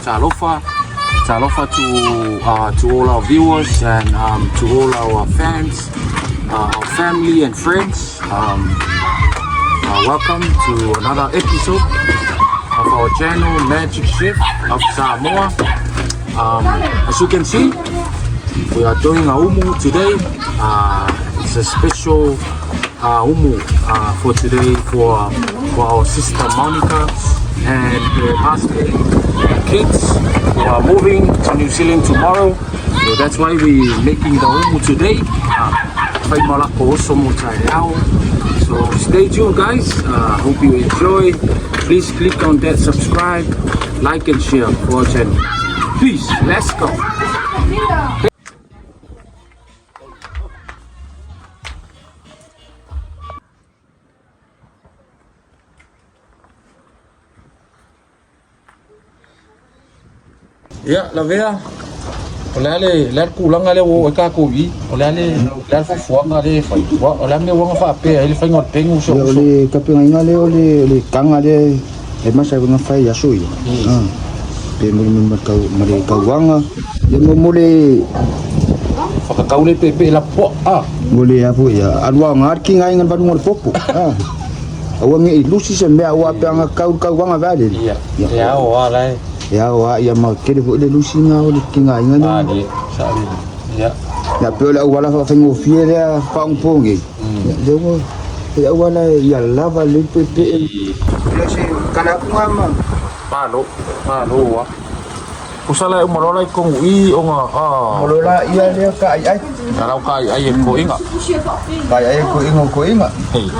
Talofa, talofa to all our viewers and to all our fans, our family and friends. Welcome to another episode of our channel Magic Chef of Samoa. As you can see, we are doing a umu today. It's a special umu for today for our sister Monica and her husband and kids who are moving to New Zealand tomorrow. So that's why we're making the umu today. So stay tuned, guys. Hope you enjoy. Please click on that subscribe, like and share for our channel. Peace. Let's go. Ia, lavea, o le a le, le a le tulaga lea ua oo ai tatou i i? O le a le, le a le fuafuaga lea e fai? Ua, o le a le mea ua aga faapea ai le faiga o le pegu si ou uso? O le tapenaina lea o le, o le taga lea e masani ona fai i aso ia. Pe mo le, ma le tauaga, ia mo, mo le. Whakatau le pepe la poa a. Mo le a foi ia, alu aoga le kinga inga le valuga o le popo. Aua ne i lusi se mea aua pe aga kau le kauaga valele. Ia, e ao a la e. E ao a ia ma tele foi le lusiga o le kinga inga lea. A le, sa le. Ia. Ia pe o le auala faafaigofie lea faaogopo nei. Ia lea ua le auala ia lava le pepe. Ia se kala atu nga ma. Malo, malo a. Pusala e uma loa la i tonu i ona a. Uma loa la ia lea ka ai ai. Ia lau ka ai ai e koinga. Ka ai ai e koinga o koinga. Hei.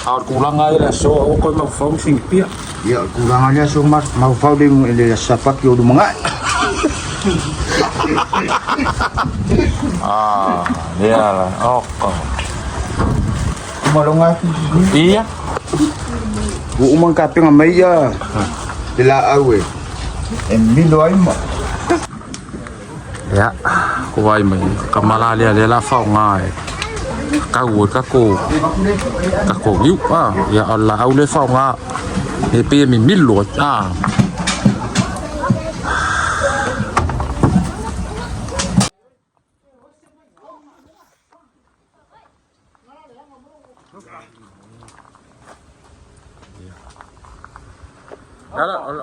A o le tulaga ia le aso aua koe maufau ma sini pia. Ia o le tulaga lea aso maufau le le sapaki o lumangai. Ah, lea la. Oka. Uma loa ngā Ia. Ua uma ona tapena mai ia le laau e e milo ai ma. Ia, ko vai mai ka mala lea lea la faoga e kau ai kako kako liu a ia o le laau lea faoga e pei e mimilo ai a.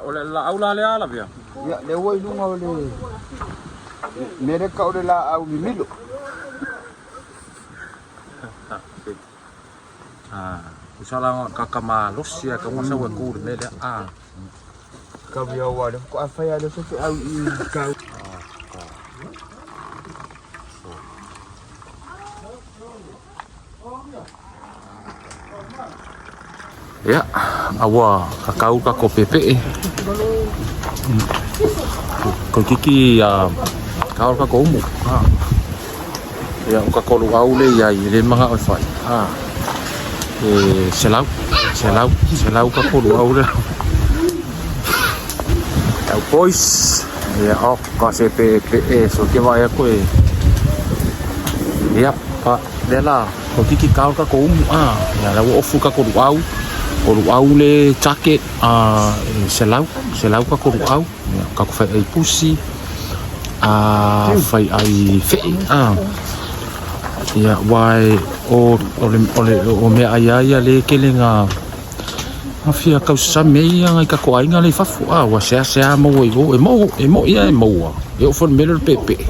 O le laau la lea ala pia. Ia, lea ua i luga o le mea lea tau o le laau mimilo. Tusa la ka malosi a ka sau e ku le mea lea. Ah. Kau ia ua lea faatoa fai lava lea o se feau i kau. Ia, a ua kakau ka ko pepe'e. Ko kiki a ka ka ko umu. Ha. Ia o ka kolu au le ia i le manga o fai. Ha. E selau, selau, selau ka kolu au le. Tau boys. Ia o ka se pepe'e so ke vai aku e. Ia, pa lea la ko kiki kau ka ko umu a. Ia la ua ofu ka ko luau. Ko luau le jacket a selau, selau ka ko luau. Ia ka ko fai ai pusi a fai ai fee a. Ia wai o o le o le o mea ai ai le kele nga Mafia kau sasami ai ia ngai kako aiga le i fafo a ua seasea maua i o e mo e mo ia e maua e oo foi le mea lea o le peepee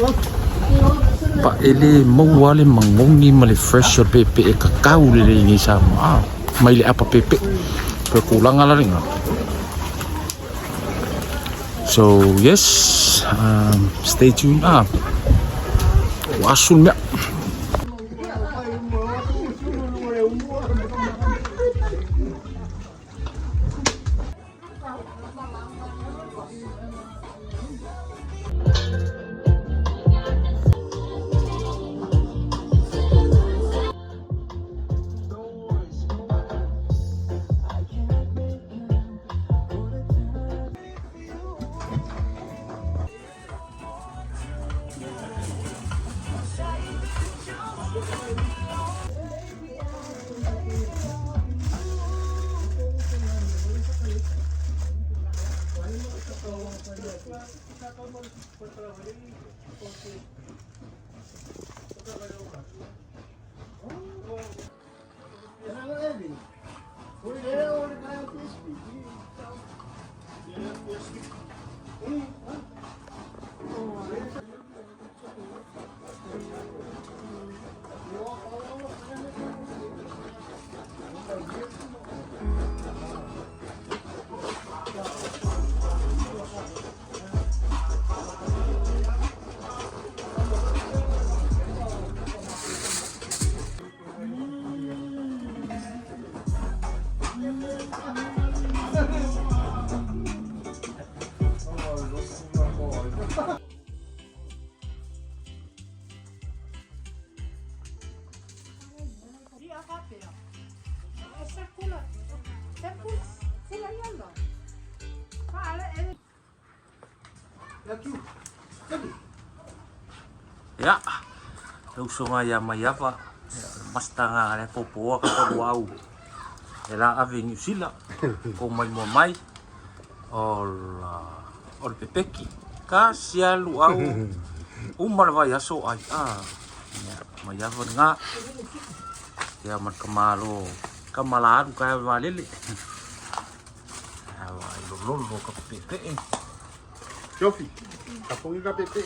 pa e le maua le magogi ma le fresh o le peepee e kakau lelei i nei Samoa a mai le apa peepee pe o tulaga la lena. So yes, stay tuned a ua asu le mea. Ia, le usoga ia Maiava, ia, o le master lena lea e popoa ka tolu au e la ave i Niu Sila, ko mai mua mai, o o le pepeki. Tasi alu au, uma le vaiaso ai, a, ia, Maiava lena, ia ma le tamalo, tama la alu ka e valele. Ia, ai lololo ka pepe'e. Sofi, ka pongi ka pepe.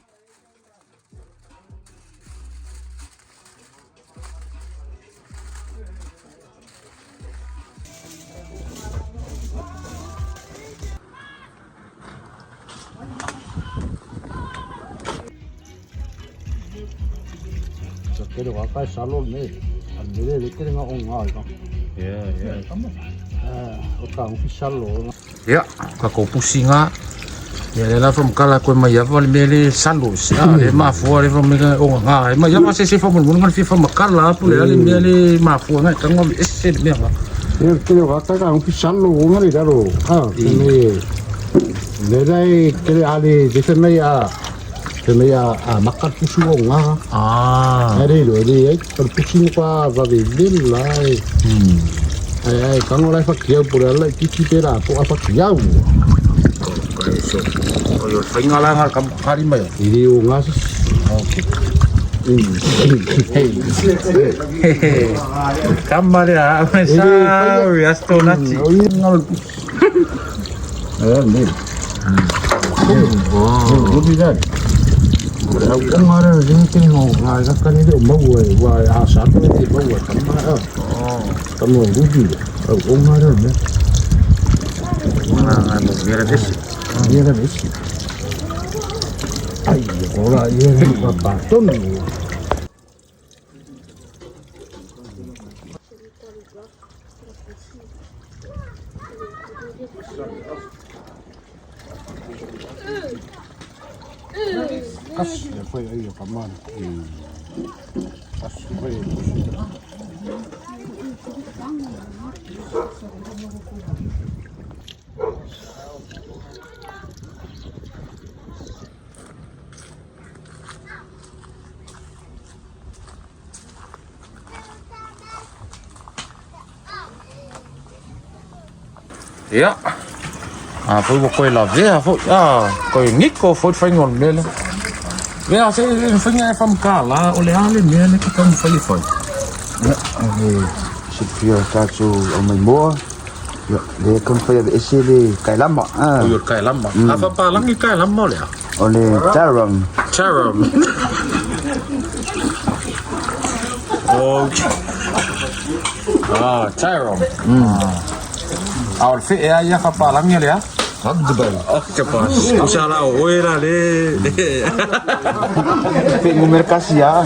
Kere wa kai salo me. Al me le kere nga o nga ka. Yeah, yeah. O ka ufi salo. Ia, ka ko pusi ngā. Ia le la from kala koe mai ava le mele salo se a le mafua le from mega o ngā. E mai ava se se fa mo ngā fi fa makala apu le ale mele mafua ngā tanga ese le mea. E kere wa kai ka ufi salo o nga le raro. Ha, me le dai kere ale de fe mai a fe mai a makar pusu o nga. Ah. Are lo le ai par pusi pa va ve le la. Ai ai kango lai fa kia por ala ki ki te ra po a fa kia. Okay, so o yo whainga la ngā kam kari mai. I le o ngā. Okay. Hey. Kamma le a me sa asto nati. O i ngā Eh, me. Oh. Rubi da. Au o ngā rā ringi kere ngā ngā ngā kani reo maua e wā e a sāto e te maua tama a. Tama rubi. Au o ngā rā me. Ngā ngā mo ngera vesi. Ia rā vesi. Ai, o rā ia rā ngā pātonu. Kasi e whai ai o ka mana. Kasi whai ai pusi. Ia. A foi mo koe la vea foi. A koe ngiko foi whainga o le mele. Vea se le whainga e whamkala o le ale mea le ki kamu whai whai. Le silafia tatou aumaimoa ia le taumafai aveese le kaelama a. O i o le kaelama. A whapalangi kaelama o le a? O le taram. Charam. Okay. Ah, Charam. A o le whee a ia whapalangi o le a? Octopus. Octopus. Usa la o oe la le. Fe ngumera kasi a.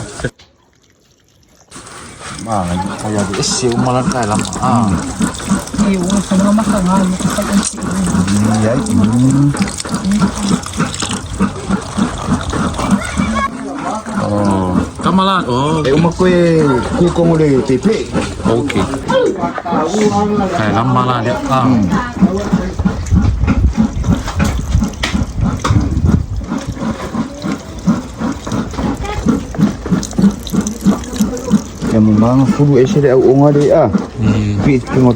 Ma, kai aveese uma la kaelama. Ah. E o sa mga makanga mo kapag ang Ai. Oh. Kamala. Oh. E uma koe kukongo le pepe. Okay. Kaelama la le. Ah. Ia mamanga fulu ese le auonga le a. Pi pingo.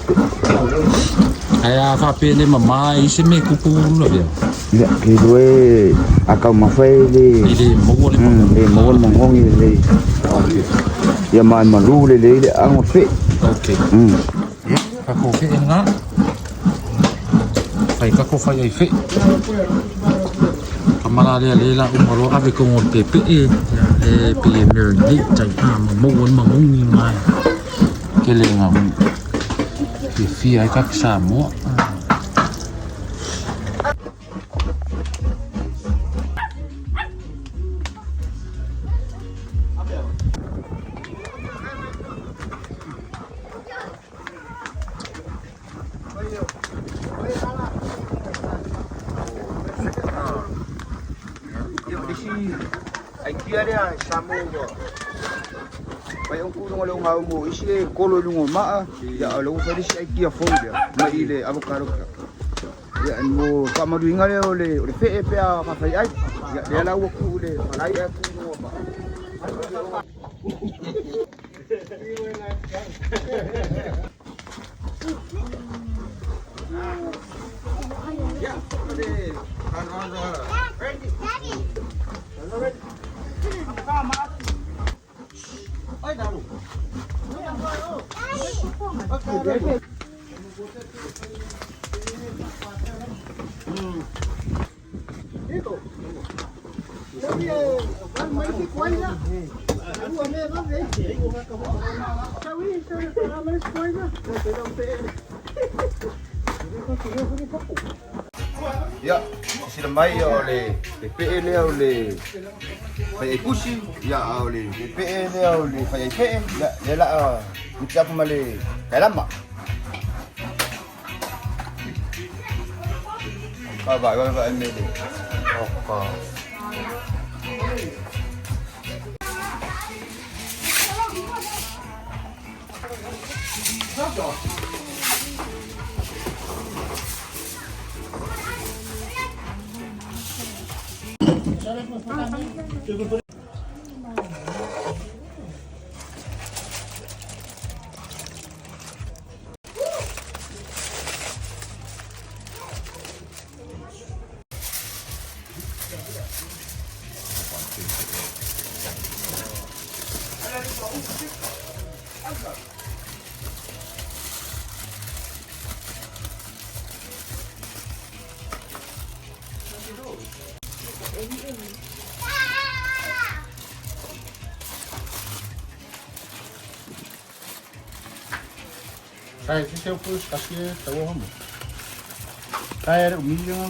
Ai a whape le mama i se me kupu la vea. Ia ke loe a kau mafai le. I le maua le Le maua le magongi le. Ia ma malu le le le ango fe. Okay. Ka ko whee ngā. Whai ka ko whai ai whee. Ka mala lea le la umaro ave ko ngō te pepe. Le pe e marinate tai a ma maua le magongi mai. Ke le ngā. Ke fia ai ka Samoa. Ai kia lea Samoa. Pai o kulunga le ngau mo isi le kolo lungo maa ia lo fa isi ai kia fou lea mai i le avocado. Ia mo fa maduinga le o le fe e pe a fa fai ai. Ia le la ua ku le falai a ku lungo maa. Ia, silasila mai o le peepee lea o le faiai pusi, ia a o le peepee lea o le faiai fee, ia lea la a miti atu ma le kailama. Vai vai vai vai mele. Oka. Sai, se eu pus, acho que tá bom. Sai, era o milho.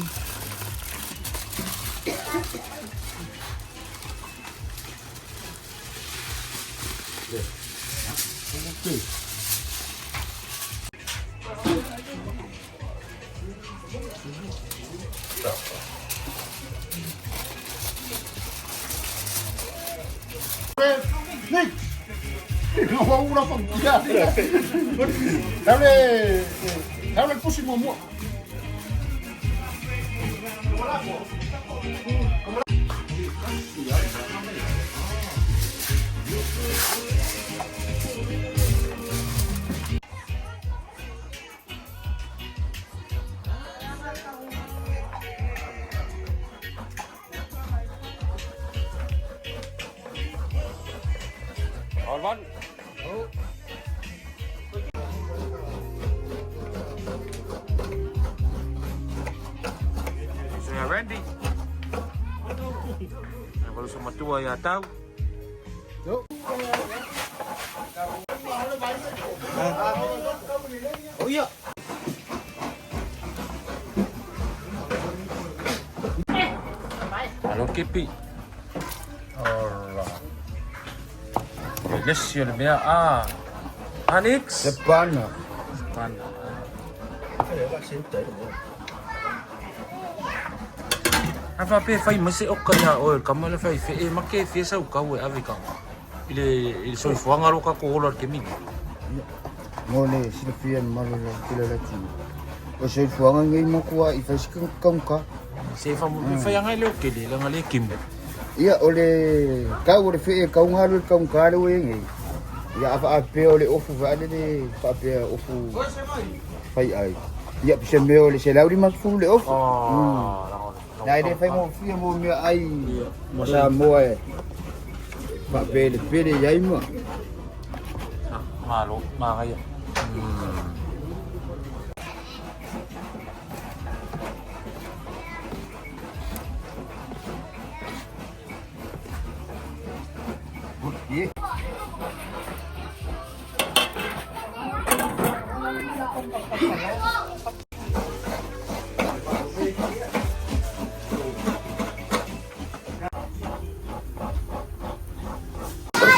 Dale, dale el próximo mua. So ya Randy. Baru sama tua ya tahu. Oh ia. Alo kepi. Allah. Lesi o le mea a. Anix. Sepana. Pana. A fa pe fai mase o ka ia oe ka mala fai fe e make fia sau kau e ave ka. I le i le soifuaga lo ka ko ola le kemini. Mo le silafia le malo le tele le ti. O se fuanga ngai makua i fai sika kaunka. Se fa mo fai anga le o kele la ngale kimu. Ia o le kau o le fee kau ngalo le kaunka le ue ngai. Ia afa a pe o le ofu va le le fa pe ofu fai ai. Ia se me o le se lauri mas fu le ofu. Ah, Nai le fai mo fia mo mea ai mo sa mo e. Fa pe le pele iai ma. Malo, magaia. Ie.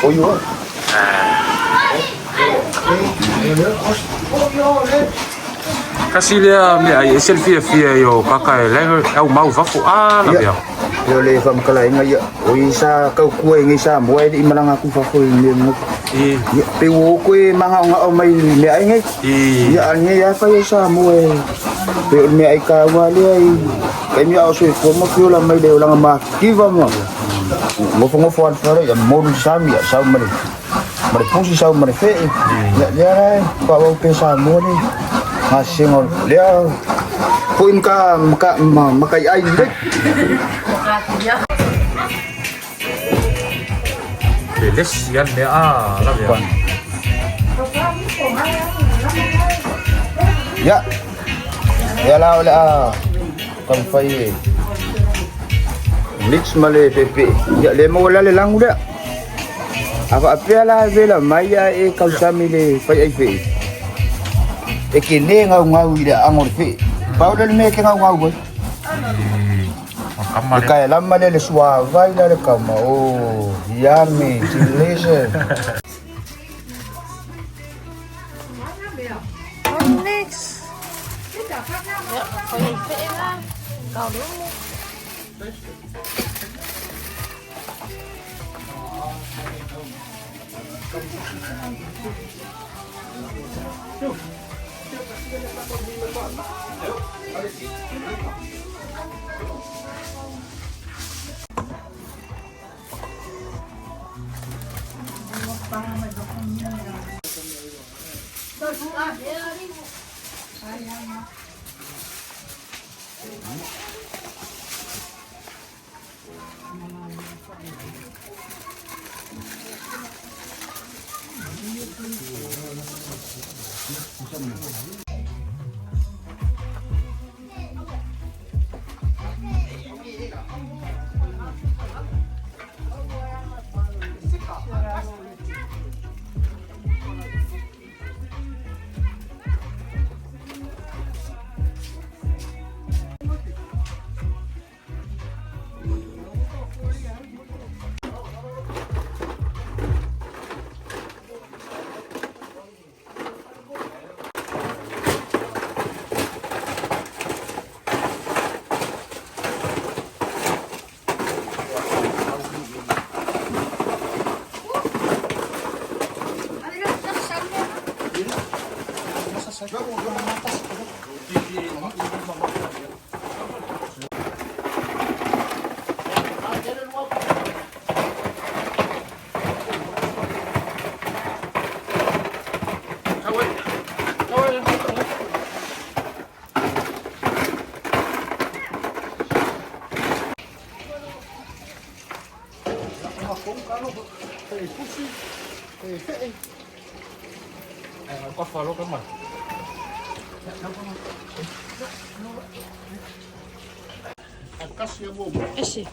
Oi, Kasi lea mea ai e selfie fia i o kaka e lenga au mau fafo a la Ia. bea. Ia le whamkala inga ia. O i sa kau kua inga i sa moa i malanga ku fafo i me mo. I Ia pe wo koe manga o ngao mai me ai ngai. i Ia a ngai ia whai sa moa e. Pe o me ai ka ua lea i. Kai mea o sui kua ma piola mai le o langa ma kiva ma. Ngofo ngofo an whare ia moru sami ia sau mare. Mare pusi sau mare whee. Ia lea rai pa wau pe sa moa le. Ngā singo lea. Puin ka maka makai ai le. Le lesi al mea a la bea. Ya. Ya la ole a kam fai e. Mix male pepe. Ya le mo la le langu le. Ava apea la vela mai a e kausami le fai ai fe. E ke le ngau ngau i le ango le fe. Pau le me ke ngau ngau boy. Kama Le kai lama le le suavai la le kama. Oh, yummy, delicious. Next. Ya, fai la. Kau dulu. Có follow cái mà. Ese.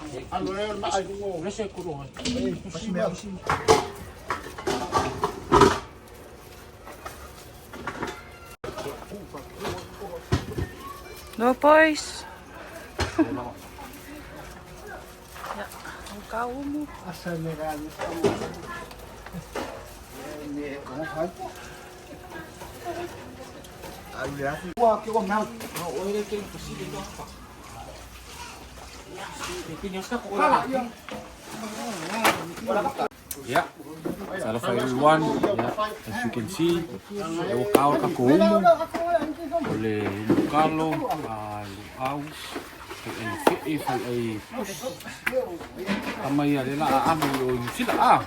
No boys. Ya, ang kau mo. Yeah. Talofa everyone. Yeah. As you can see, e ua kao ka ko umu. O le umu kalo, a luau, fai ai fe'e, fai ai pusi. Tama ia le la a amu i o New Zealand a.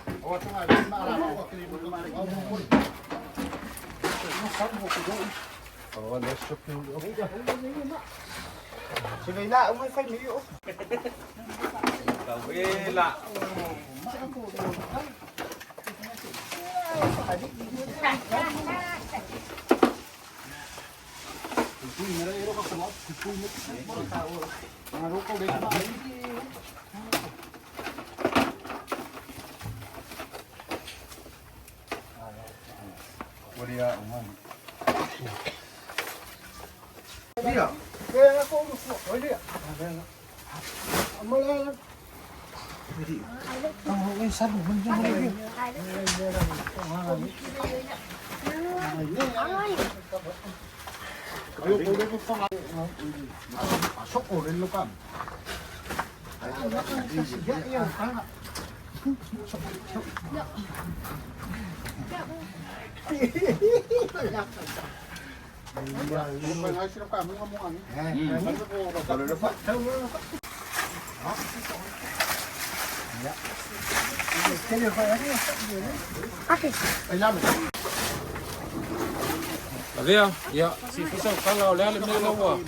Lavea, ia, si fisa o kala o le ale mea laua.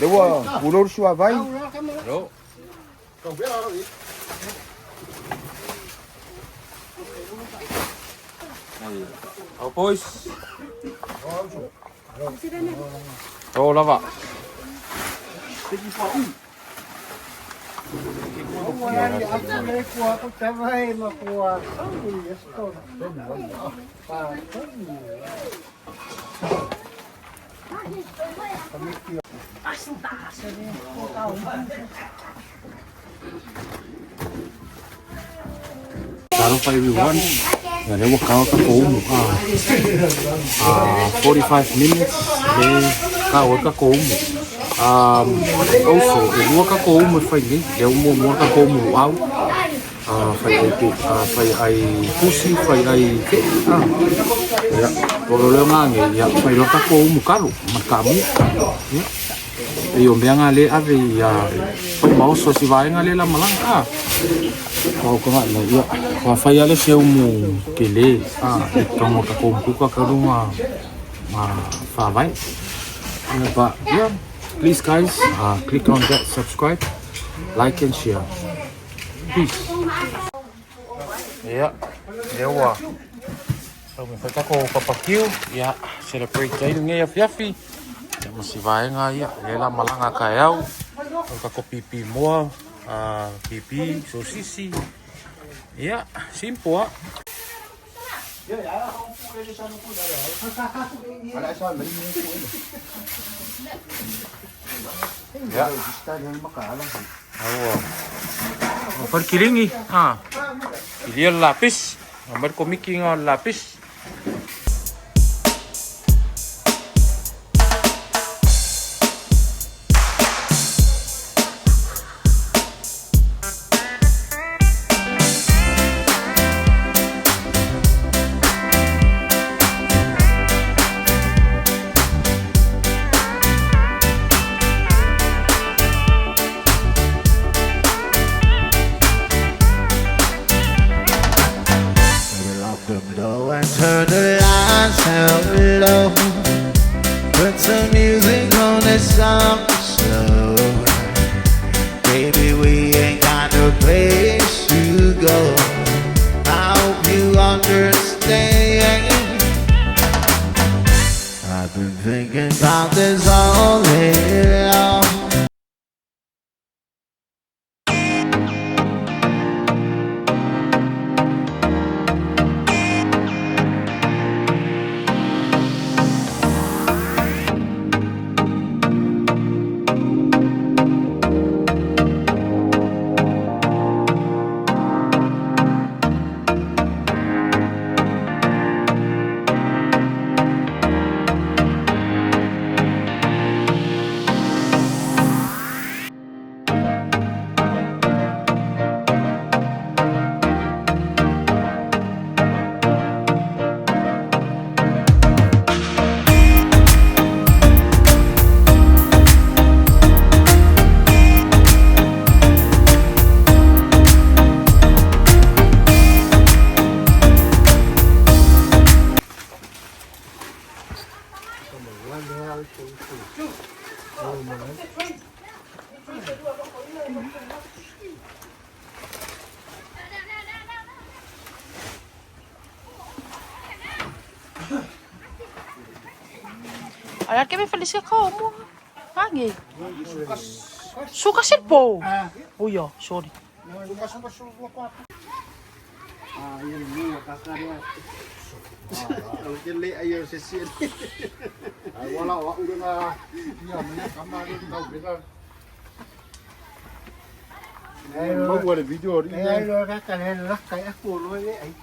Le ua pulo le suavai. Ro. Oh boys. Oh lava. Talofa everyone. Ya lea ua kao takou umu. Ah, 45 minutes le kao ai takou umu. Um, also, e lua takou umu e fai nei. Lea ua muamua takou umu luau. Ah, fai ai pe, ah, fai ai pusi, fai ai fe'e. Ah. Ia, o lo leo ngā nei, ia, fai loa takou umu kalo, ma le kamu. Ia. Pei o mea ngā le ave i a fai ma oso si vaega le la malaga. Ah. Ko ko na ia. Ko fai ale se umu ke le ah e tongo ka ko kuka ka runga ma fa vai. Yeah, but yeah, please guys, click on that subscribe, like and share. Peace. Yeah, lea ua tau me whai tako o papakiu, ia, celebrate ai lenei afiafi, ia ma si vaega ia, lea la malaga kaeao, o tako pipi moa, pipi, sosisi, ia, simple a. Ia, ua, ua fai le kiligi, ha, kilia le lapisi. Aumai le komiki nga o le lapisi. Turn the lights down low. Put some music on that soft slow. Baby, we ain't got no place to go. I hope you understand. I've been thinking about this all day long. Ai ke me felicia ka mo. Hangi. Suka sit po. Oh yeah, sorry. Ai wala o au lena ia me kama le tau vela. Mau le video ri. Ai lo ka ka le la ka aku lo le ai.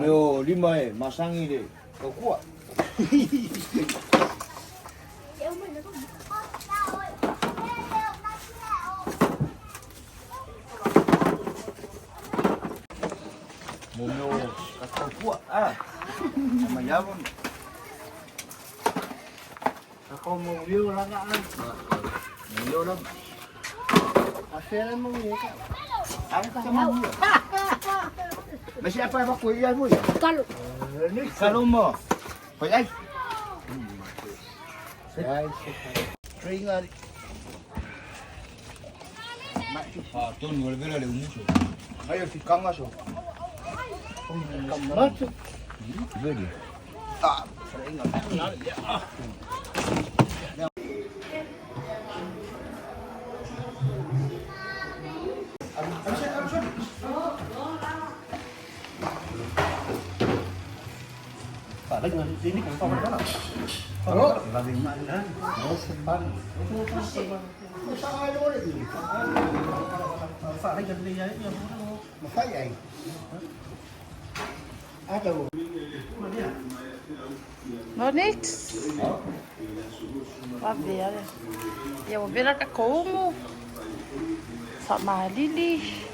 Meo lima e masangi le. Kau kuat. Mo mea o kakau pua. Ah. Mai ava. Kakau mo yo langa ah. Mo yo langa. Afera mo yo ka. Ang ka mo. Mas apa apa ko iya mo ya. Kalo. Kalo mo. Hoy ai. Train Ah, tonu o le vela le umuso. Ai o fikanga so. Kamatu. Veli. Ah, frenga. Nonix. Vave ale. Ia ua vela takou umu. Faamalili.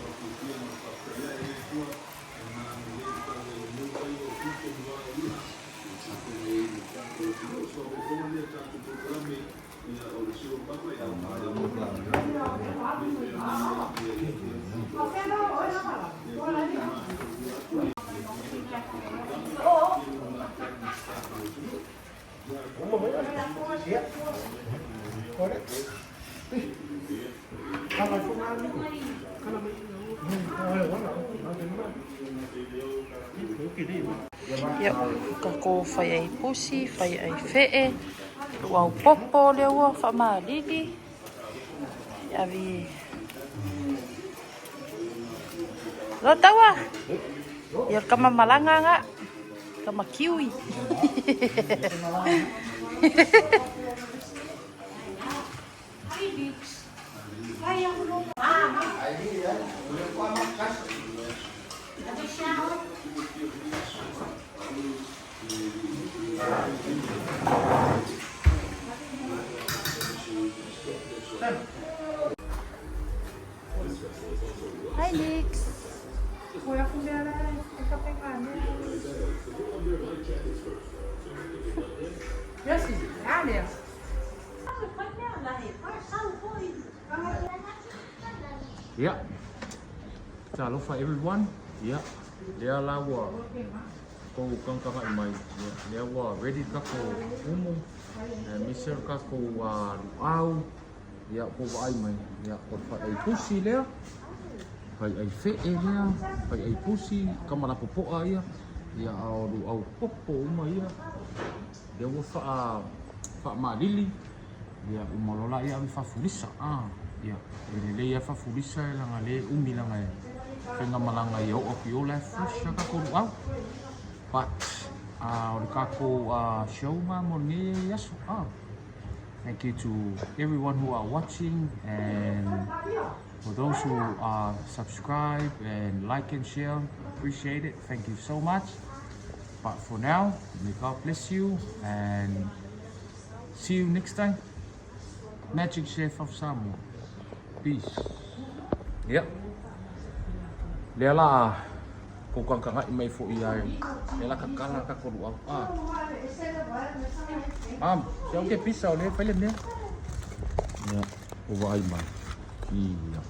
Ia, kako fai ai pusi, fai ai fee, luau popo lea ua faamalili. Ave Lo taua. Ia kama malanga nga. Kama kiwi. Hi, Nix. Yeah. Talofa everyone. Yeah. Lea la ua kou kaukanga i mai. Yeah. Lea ua ready kako umu. Aemaise o le kakou luau. Yeah, kou vaai mai. Yeah, o le faiai pusi lea. Faiai fee lea. Faiai pusi. Kama lapopoa ia. Yeah, a o luau popo uma ia. Lea ua faa faamalili. Ia uma loa laia ave faafulisa a. Ia e lelei lava faafulisa e leaga lea e umi leaga e faigamalaga ia oo atu i o la e fresh a tatou luau. But o le tatou show ma mo lenei aso a. Thank you to everyone who are watching and for those who are subscribe and like and share. Appreciate it. Thank you so much. But for now, may God bless you and see you next time. Magic Chef of Samoa. Peace. Ia. Lea la kou kangkangaʻi mai foi ai. Lea la kakala kako luau. Ah. Mam, se au ke pisa o le fai le mea. Ia, o vaai mai. Ia.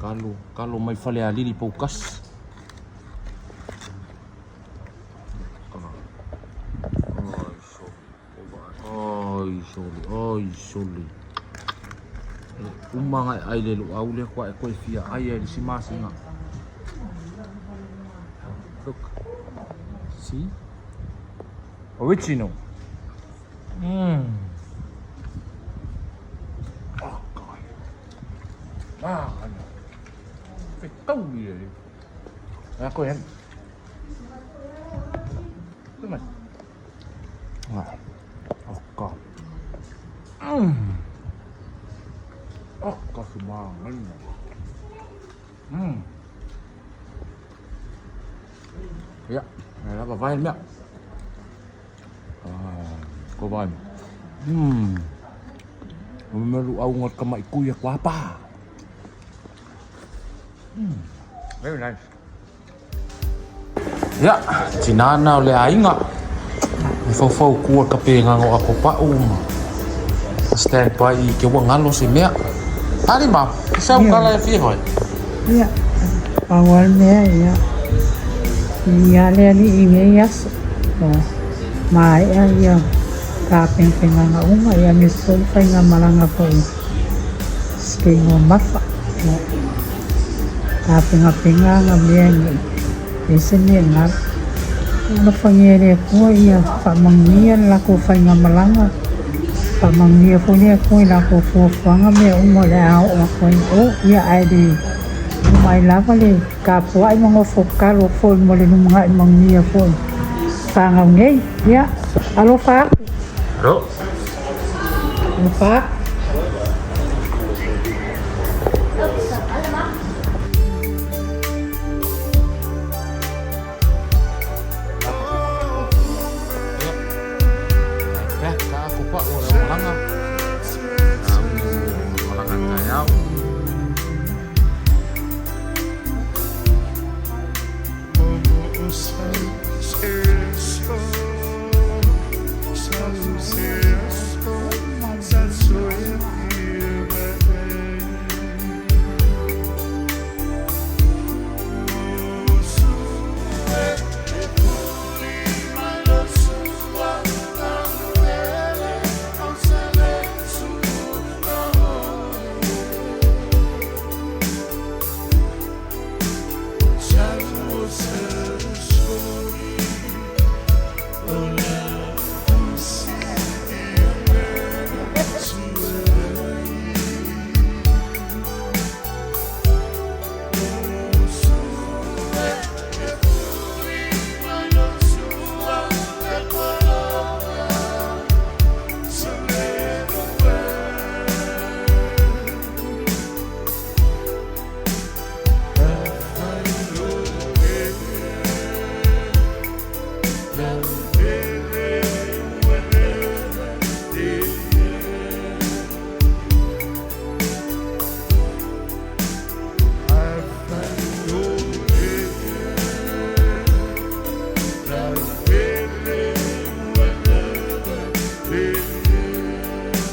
Kalo, kalo mai Falealili Poukasi. Ai sole, ai sole. E uma ngai ai le luau lea kua e koe fia ai ai le si masina. Look. See? Original. Oh God. Ah, ano. Fetaui le. Ah, koe hen. Koe mai. Ah. Oh God. Oh, ka sumanga. Ia, e lava vai le mea. Ah, ko vai. O mea luau ngot ka mai kuia kwa pa. Very nice. Ia, tinā na o le aiga. E faufau kua ka pe nganga o ako pau ma stand by i ke ua ngalo se mea. Ali ma, se au kala e fia hoi. Ia, pau lava le mea, ia, ia le alii i nei aso, ua maea ia tapenapenaga uma, ia aemaise foi le faigamalaga foi i Sikei Mafa. Ia, tapenapena ana mea nei leai se mea e galo. Alofagia e le Atua ia faamanuia le latou faigamalaga, faamanuia foi le Atua i latou fuafuaga mea uma o le a oo atu ai i o, ia ae le uma ai lava le tapuai ma nofo tatalo atu foi mo le lumanai manuia foi o fanau nei. Ia, alofa atu. Alofa atu.